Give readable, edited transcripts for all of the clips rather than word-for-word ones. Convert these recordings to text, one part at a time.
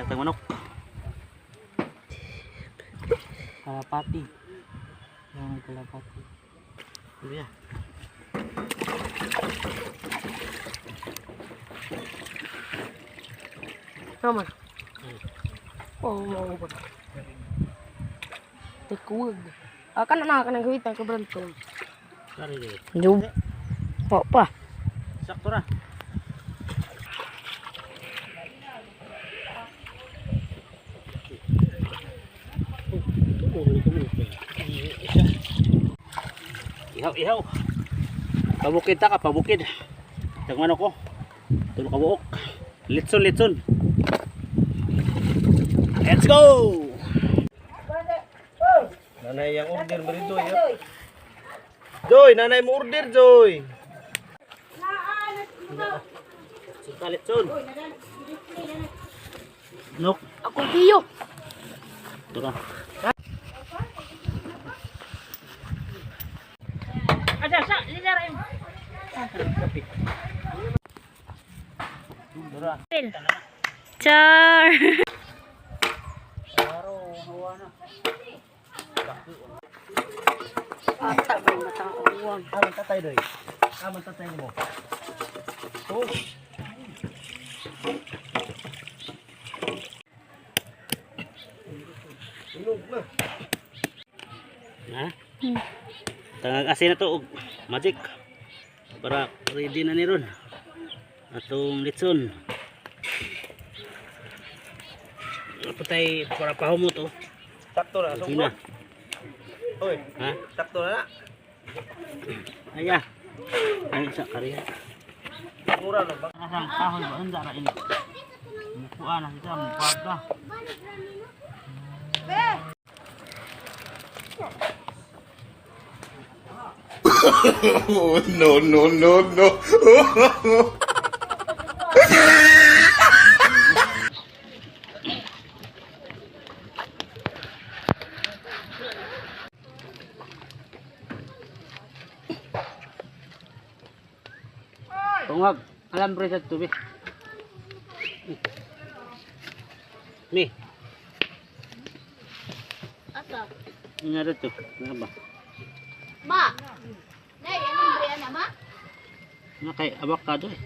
Tang manok. Kalapati. Yan ang kalapati. Ano yan? Naman. Oh, oh, oh. Tikuwag. Ah, kana na kanang gawitan ko brand ko. Sorry, dili. Jub. Pa pa. Sakto ra. Ihaw, ihaw. Pabukid ta ka, pabukid. Tag manok ko. Tulo ka buok. Litson, litson. Let's go! Nanay ang order mo rin, Joy. Ah. Joy, nanay mo order, Joy. Sulta, litson. Nok. Ako biyo. Ito na. Ada sa lilara yung. Char. Ata ba batang uwang. Aman tatay, Doy. Aman tatay mo. Oh. Inog na. Ha? Tangag asin na to og magic. Para ready na ni ron. Atong litson. Patay para pahumot oh. Sakto na, Ready na. Oy, Ha? sakto na na. Aya. Ay sa kariya. Mura na ba? Asang kahoy ba unda ra ini. Mukuha na kita mukuha. Oh, no, no, no, no. Tungag, alam sa tubig. Mi. Asa? Nga dito. Nga ba? Ma! Nay, anong brian na, ma? Nga kay avocado eh.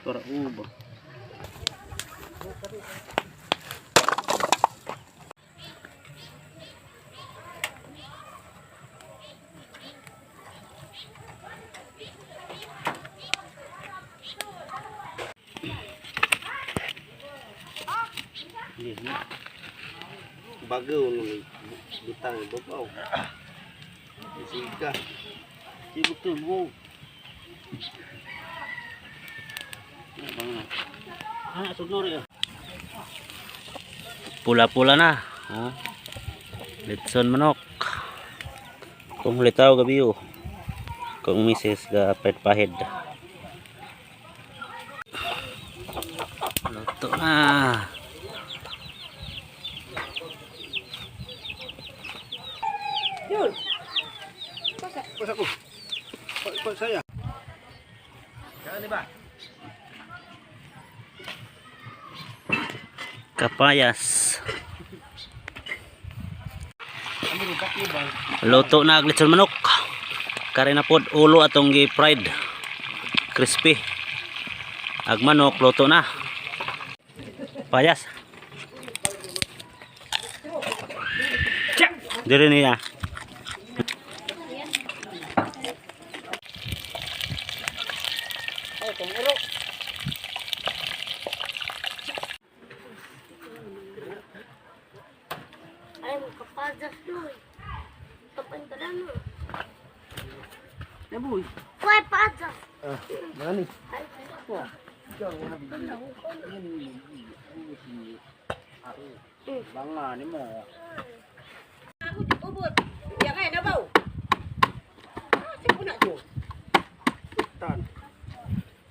Para uba. Hindi na. Bagaw nung butang babaw. Sika. Sibuk to, wow. Ano ba nga? Ah, sugnor eh. Pula-pula na. Oh. Litson manok. Kung litaw gabi oh. Kung misis ga pahid. Luto na. Pasa ko. Pa saya. Yan ba? Kapayas. Luto na ang litson manok. Kare na pod ulo atong gi-fried. Crispy. Ag manok luto na. Payas. Dire niya. Ay mo kapadas doy. Kapanta na. Nabuy. Kuy padas. Ah, nani? Banga ni mo. Ubod. Ya kay nabaw. Ah, sige na jo. Tan.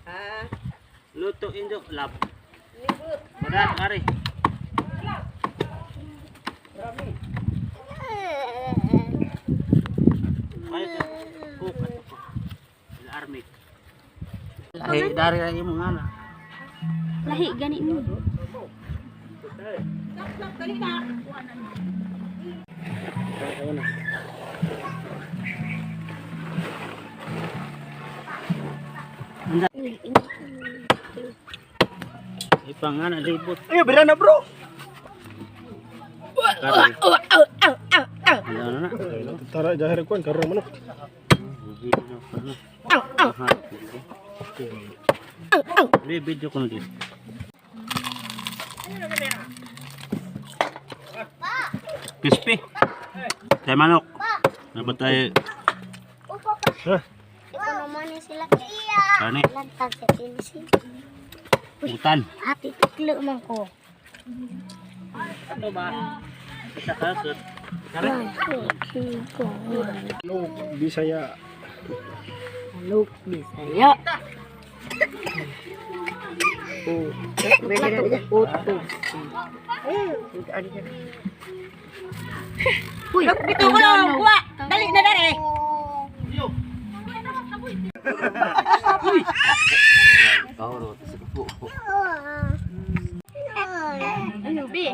Ah, Luto injo lab. libot. Badat kare. Ay, Lahi dari ra imong ana. Lahi gani ni. Ipangana libot. Ayo bira na bro. Kari. Ano na? Tara jahir kuan karon manok. Di video ko na dito. Crispy. Tayo manok. Dapat tayo Upo pa. Ha? Ito naman ni sila. kani. Lantag sa tinsin. Utan. Ati tiklo man ko. Ano ba? Isa ka sir. Kare. Kiko. No, Bisaya. Alok Bisaya. Uy, Bito ko lang, kuha. Dali na dali. Ano be?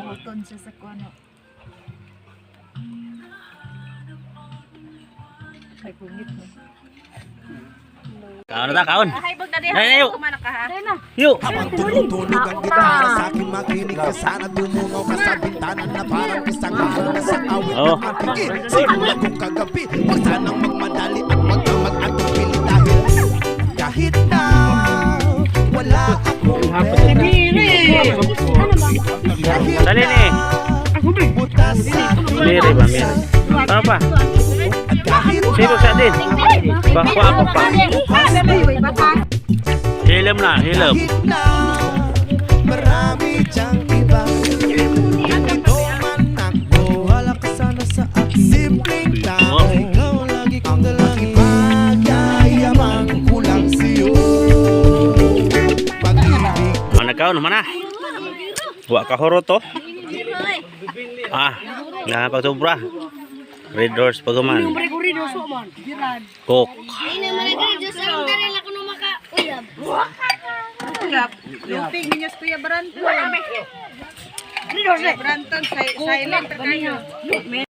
Kaon na ta, kaon. Ay, bag na di. Ay, ayo. Kumana ka ha. Yo. Habang tumutunog ang gitara sa akin, makinig ka sana. Dumungaw ka sa bintana na parang isang araw na sa awit Oh. ng ating Simula kong kagabi, huwag sanang magmadali at huwag kang mag-atubili. Dahil kahit na wala akong pera, kahit Dali ni. na butas sa aking Mere ba, mere. Tama pa. At kahit Sino sa din? Bakwa ako pa. Hilom na, hilom. Kahit na marami diyang iba, ito man ako, wala ka sana sa akin. Simpleng tao, ikaw ang lagi kong dalangin. Pagyayamang kulang sa'yo. Pag-ibig Ang nagkaon naman na. Wa ka horo to. Ah, nga pagsobra. Red Horse pagaman. Coke. Hindi naman nag-reduce ang daril ako nung maka-uyab. Lupig ninyo sa Kuya Branton. Kuya Branton, silent kayo.